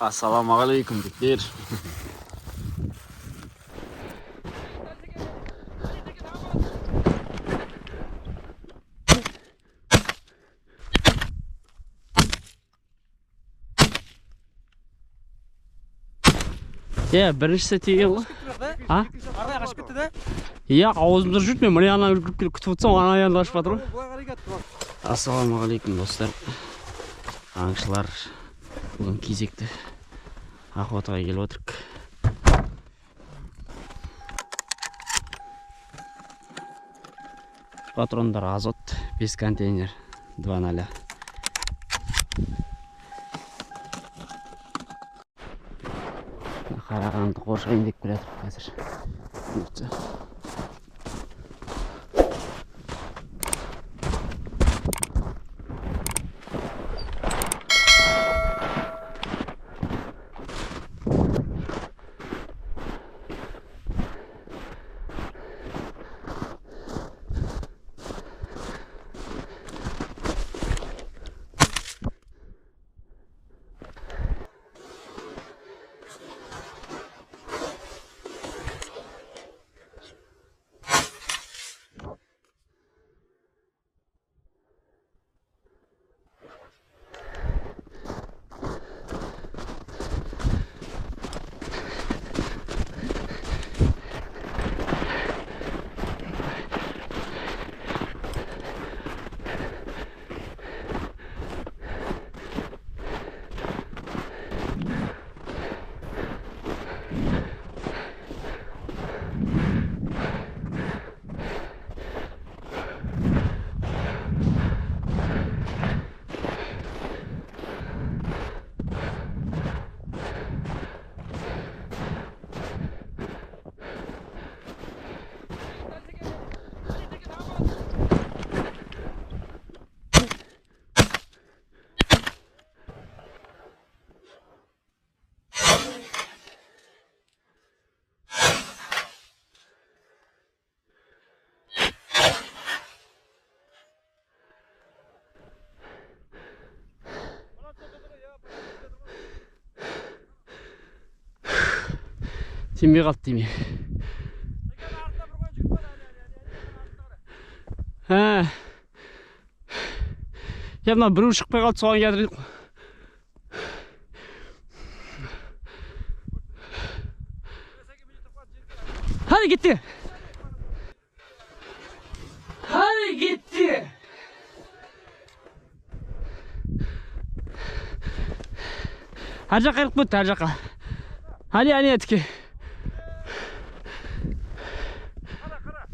Ассалаумағалейкум, жігіттер. Иә, біріншісі тиген ғой. А? Арай қашып кетті да. Иә, аузымда жүрді, мен мына жағынан үркіп келіп күтіп отырсам, ана жағында қашып жатыр ғой. Былай қарай кетті. Ассалаумағалейкум, достар. Аңшылар, бүгін кезекті охотаға келіп отырмық. Патрондар азот, 5 контейнер, 2.0. Қарағанды қоршайын деп келе жатырмық қазір. Бұйыртса. Тимей қалды, тимей. Ә. Я мына біреу шықпай қалды, соған келе жатыр. Hadi gitti. Hadi gitti. Ар жаққа іліп кетті, ар жаққа. Әне, әне, тіке.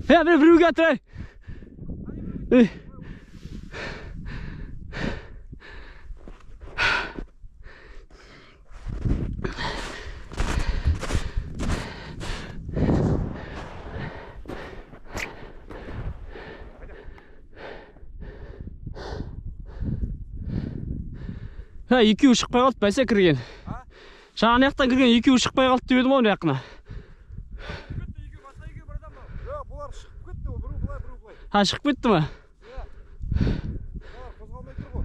Е, міне біреу келе жатыр, ей. Ей. Ха, екеуі шықпай қалды, бәсе кірген. Жаңа ана жақтан кірген екеуі шықпай қалды деп едім ғой мына жақына. Жоқ, бұлар шығып кетті, біреу былай, біреу былай. Ha, шығып кетті ме? Иә. Бұлар қозғалмай тұр ғой.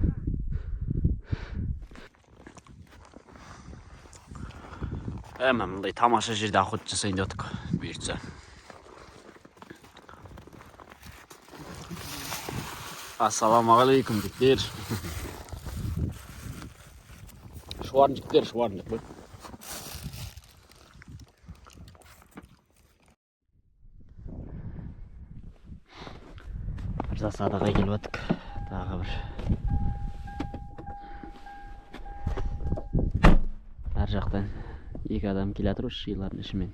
Мына мындай тамаша жерде охота жасайын деп отырмық, бұйыртса. Ассалаумағалейкум, жігіттер. Шуарын жігіттер, шуарын деп қой. Бір засадаға келіп отырмық. Тағы бір. Әр жақтан екі адам келе жатыр осы шилардың ішімен.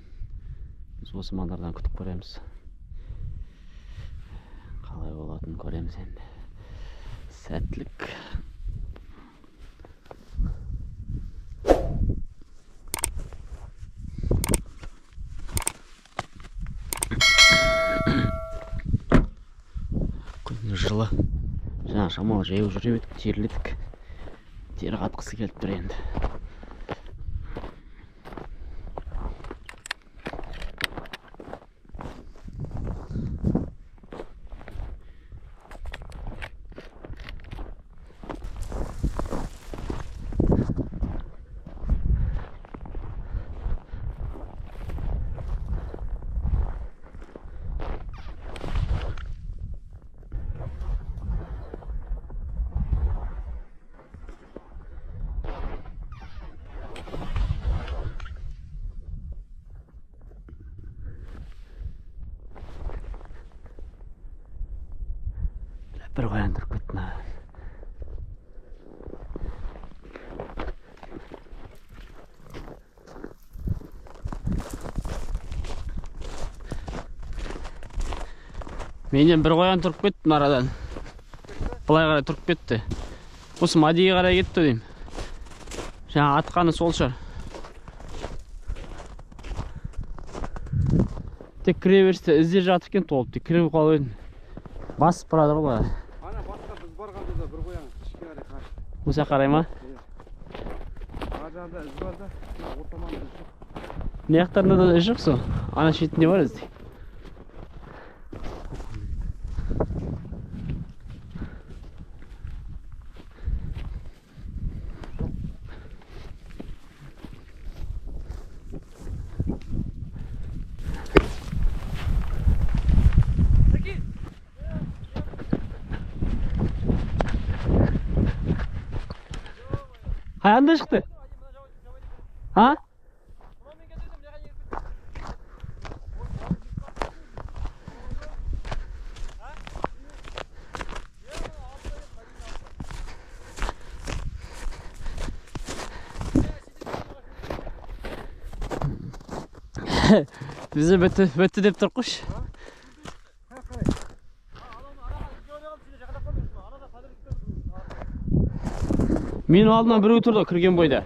Біз осы маңдардан күтіп көреміз. Қалай болатынын көреміз енді. Сәттілік. Күн жылы. Жаңа шамалы жаяу жүре едік, терледік. Тері қатқысы келіп тұр енді. Бір қоян тұрып кетті мына. Менен бір қоян тұрып кетті мына арадан. Былай қарай тұрып кетті. Осы Мадиге қарай кетті деймін. Жаңа атқаны сол шығар. Тек кіре берісте іздеп жатыр екен толып. Тек кіріп қалып едім. Басып барады ғой былай. Ана басқа біз барғанда да бір қоян ішке қарай қашты. Осы қарай ма? Ар жағында із бар да, ортаманда із жоқ. Мына жақтарында да із жоқ сол. Ана шетінде бар із. Қаяғында шықты? А? Бізде бітті деп тұр қойшы. Менің алдымнан біреу тұрды кірген бойда.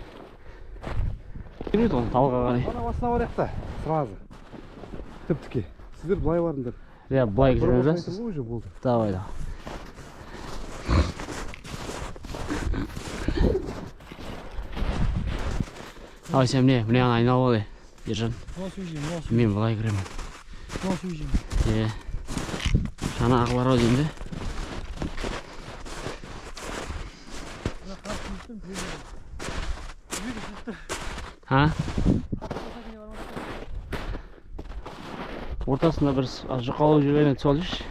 Кірмейді ғой талға қарай. Ана басына барайық та, сразу. Тіп-тіке. Сіздер былай барыңдар. Иә, былай кіреміз да. Уже болды. Давай, давай. Ай, сен міне, міне ана айналып ал, Ержан. Мен былай кіремін. Е. Жаңағы бар ау деймін де. Ha? Ортасында бір жұқалау жерлеріне түсіп алайыншы.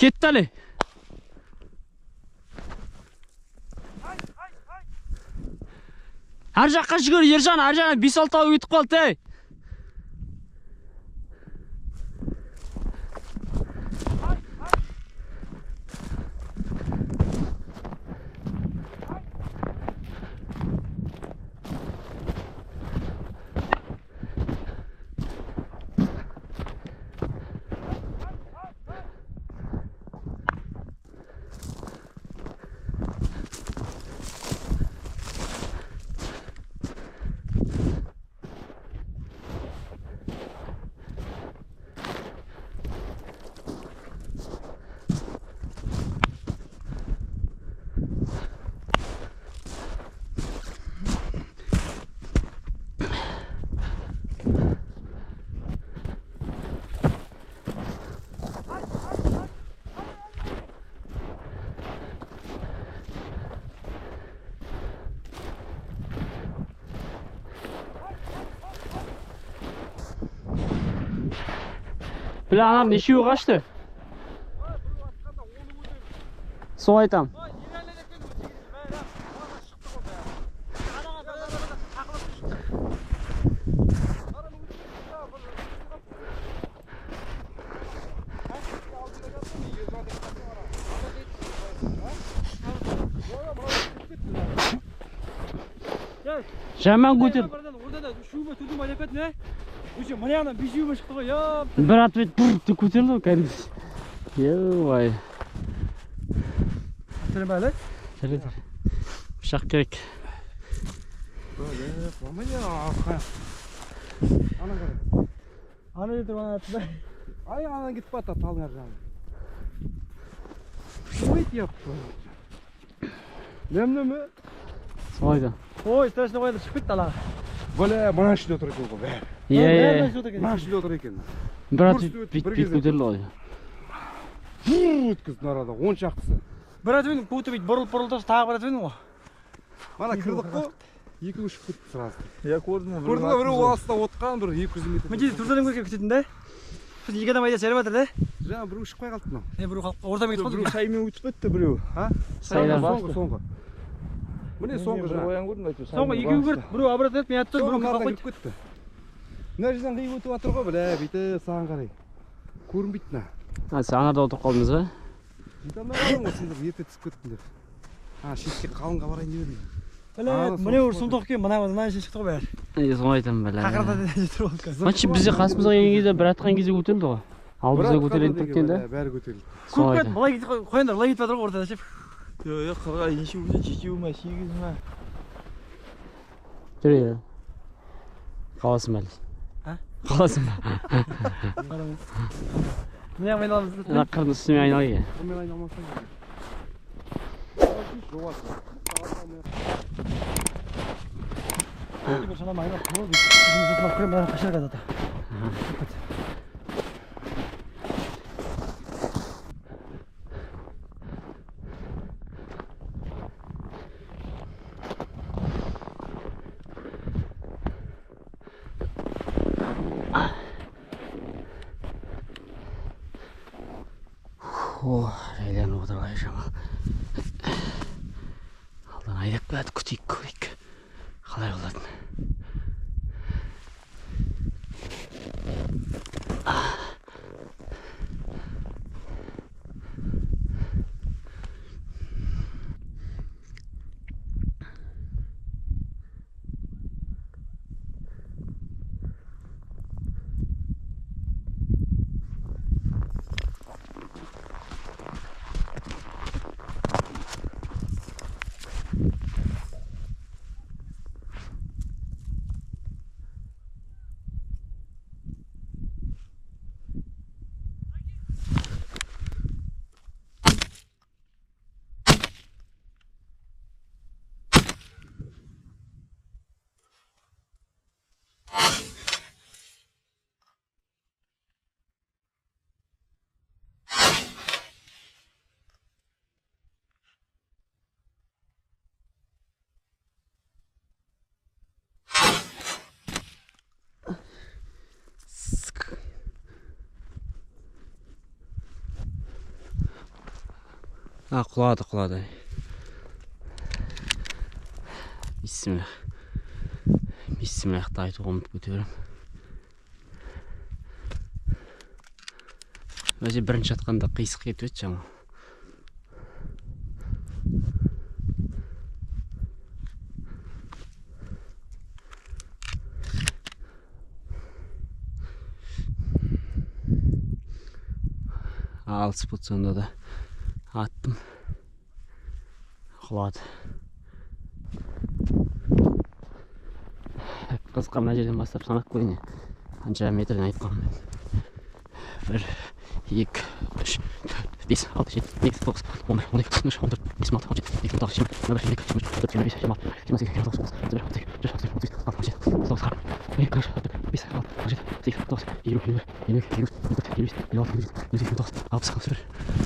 Кетті әлі. Ар жаққа жүгір, Ержан, ар жағынан 5-6 кетіп қалды, ей. Бля, анам нешеуі қашты? Сол айтам. Жаман көтер. Бір атып ет, деп көтерілді ғой кәдімгі. Ой. Сәлем. Пышақ керек. Ана жерде ана атты. Ай, анан кетіп бата талдың ар жағына. Ой, деп. Нем-неме? Солай да. Ой, страшно қояды, шығып кетті далаға. Бля, мына ішінде отыр екен ғой, бәрі. Иә, иә. Мына ішінде отыр екен. Бір атып бүйтіп көтерілді ғой. Фу, өткізді арада, 10 шақтысы. Бір атып едім, көті бүйтіп бұрылып-бұрылып тұрса, тағы бір атып едім ғой. Ана кірдік қой, екеуі шығып кетті сразу. Иә, көрдім ғой. Көрдің ғой, біреу алыста отқан, бір 200 метр. Мына жерде төрт адам көрген күтетін да. Сосын екі адам айда шәріп жатыр да. Жаңа біреу шықпай қалды мынау. Не біреу қалып ортамен кетіп қалды. Біреу саймен өтіп кетті біреу. А? Сайдан. Соңғы. Міне соңғы бір жаңа. қоян көрдім әйтеуір. Соңғы екеуі кірді, біреу обратно өтіп, мен аттым, Соңғы біреу мынадан қалып кіріп кетті. Мына жерден қиып өтіп жатыр ғой, бля, бүйтіп саған қарай. Көрінбейді мына. А, сен анарда отырып қалдыңыз ба? Жете алмай қалдым ғой, сендер ерте түсіп кеттіңдер. А, шетке қалыңға барайын деп едім. Бля, міне бір сұмдық екен, мына мына жерден шықты ғой бәрі. Не соны айтамын, бля. Қақырда жетір болды қазір. Манчы бізде қасымызға келген кезде бір атқан кезде көтерілді ғой. Ал бізде көтеріліп кеткен да. Бәрі көтерілді. Көп Солай кетті, былай кетіп қояндар, былай кетіп жатыр ғой ортада ше. Жоқ, қырға неше өте, жетеу ма, сегіз ма? Жүре. Қаласың ба әлі? А? Қаласың ба? Міне айналамыз. Ана қырдың үстімен айналайық. Қырмен айналмасаң. Жобасы. Бір шанам айналып қалды. Өзіміз отырып көремін, мына қашар қазір. О, жайланып отырғай шамал. Алдан айдап келеді, күтейік, көрейік. Қалай болатын. А, құлады, құлады. Бисмиллах. Бисмиллахты айтуға ұмытып кете беремін. Өзі бірінші атқанда қисық кетіп еді жаңа. Алыс болса сонда да аттым. Құлады. Қысқа мына жерден бастап санап көрейін. Қанша метрден айтқанмын. 1, 2, 3, 4, 5, 6, 7, 8, 9, 11, 12, 13, 14, 15, 16, 17, 18, 19, 20, 21, 22, 23, 24, 25, 26, 27, 28, 29, 30, 31, 32, 33, 34, 35, 36, 37, 38, 39, 50, 51, 52, 53, 54, 55, 56, 61,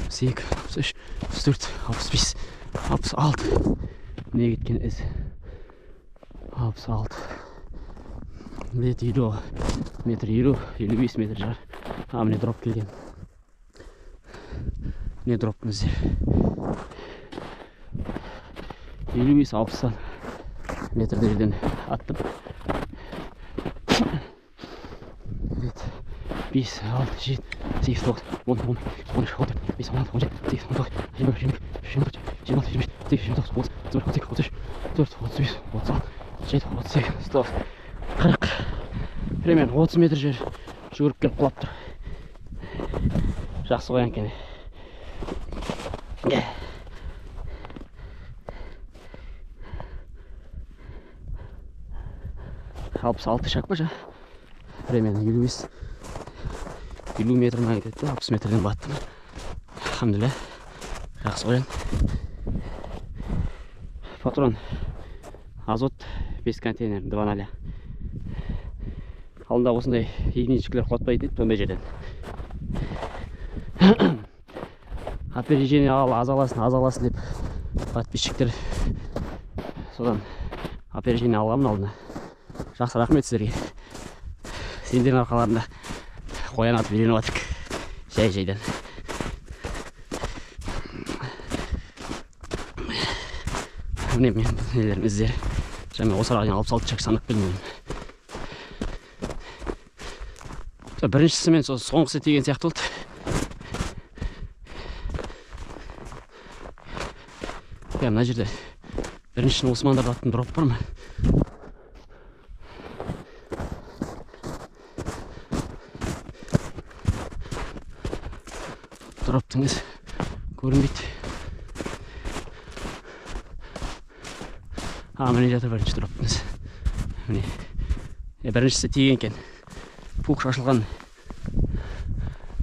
62, 63, 64, 65, 66. Не кеткен із? 66. Метр елу, метр елу, 55 метр шығар. А, міне дроп келген. Міне дроптың ізі. 55-60 метр жерден аттым. 5, 6, 7, 8, 9, 10, 11, 13, 14, 15, 16, 17, 18, 19, 20, 21, 22, 23, 24, 25, 26, 37, 38, 39, 40, 45, 36, 37, 38, 39, 40. Примерно 30 метр жер жүгіріп келіп құлап тұр. Жақсы қоян екен. 66 шаг па жа? Примерно 55. 50 метр ма кетеді, 60 метрден баттым. Алхамдулилля. Жақсы қоян. Патрон азот 5 контейнер 2.0. Алдында осындай единичкілер құлатпайды дейді төмен жерден. Опережение ал, аз аласың, аз аласың деп подписчиктер содан опережение алғанмын алдына. Жақсы, рахмет сіздерге. Сендердің арқаларында қоян атып үйреніп жатырмық. Жай-жайдан. Міне мен нелерім іздері. Жаңа мен осы араға дейін 66 шаг санап келдім. Біріншісі мен сол соңғысы тиген сияқты болды. Иә, мына жерде біріншісін османдар аттың дроп бар ма? Дроптың ізі көрінбейді. А, міне жатыр бірінші дроптың ізі. Міне. Біріншісі тиген екен. Пух шашылған.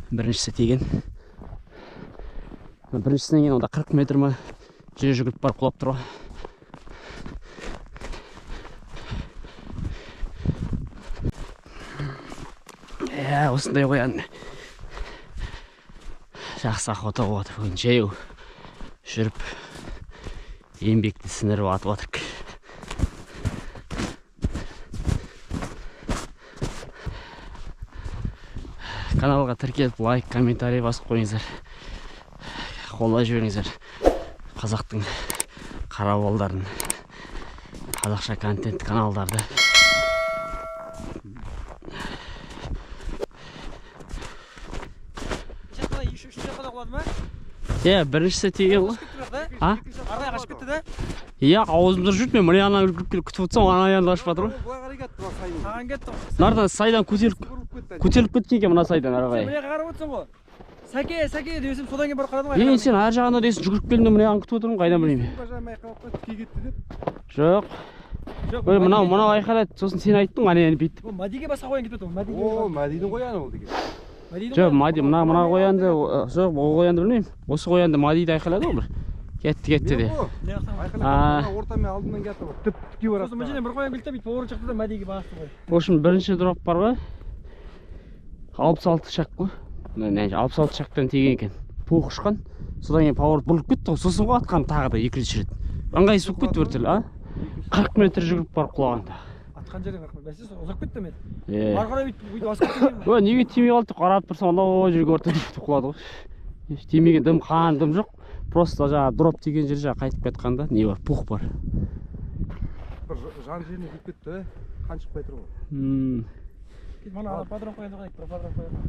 Біріншісі тиген. Біріншісінен кейін онда 40 метр ма жер жүгіріп барып құлап тұр ғой. Иә, осындай қоян. Жақсы охота болады бүгін. Жаяу жүріп еңбекті сіңіріп атып жатырық. Каналға тіркеліп, лайк, комментарий басып қойыңыздар. Қолдап жіберіңіздер. Қазақтың қара балдарын, қазақша контент каналдарды. Иә, біріншісі тиген ғой. А? Арай қашып кетті да? Иә, аузымда жүрді, мен мына жағынан жүгіріп келіп күтіп отырсам, ана жағында қашып жатыр ғой. Былай қарай кетті, мына саймен. Саған кетті. Нардан сайдан көтеріліп кеткен екен мына сайдан ары қарай. Мына жаққа қарап отырсың ғой. Сәке, сәке десем, содан кейін барып қарадым ғой. Е, сен ар жағында дейсің, жүгіріп келдім, мына жағын күтіп отырмын, қайдан білейін. Кетті деп. Жоқ. Ой, мынау айқайлады, сосын сен айттың, әне бүйтіп. Ол Мәдиге басқа қоян кетіп отыр. Мәдиге. О, Мәдидің қояны ол деген. Жоқ, Мади, мына қоянды, жоқ, ол қоянды білмеймін. Осы қоянды Мадиді айқайлады ғой бір. Кетті, кетті де. Айқайлап, ортамен алдынан кетті ғой. Тіп тіке барады. Сосын мына жерден бір қоян келді де, бүйтіп поворот шықты да Мәдиге басты ғой. В общем, бірінші дроп бар ғой. 66 шаг қой. Мына 66 шагтан тиген екен. Пух ұшқан. Содан кейін поворот бұрылып кетті ғой. Сосын ғой атқан тағы да екінші рет. Ыңғайсыз болып кетті біртүрлі, а? 40 метр жүгіріп барып құлаған тағы. Атқан жерден 40 метр. Бәсе, ұзап кетті мен. Е. Ары қарай бүйтіп басып кеткен. Ой, неге тимей қалды деп қарап тұрсам, анау жерге ортада бүйтіп құлады ғой. Тимеген дым, қан дым жоқ. Просто жаңағы дроп тиген жер жаңағы қайтып кетқанда не бар, пух бар. Бір жан жеріне киіп кетті, қан шықпай тұр ғой. Мана патрон қоянды ғой, бір патрон қоянды.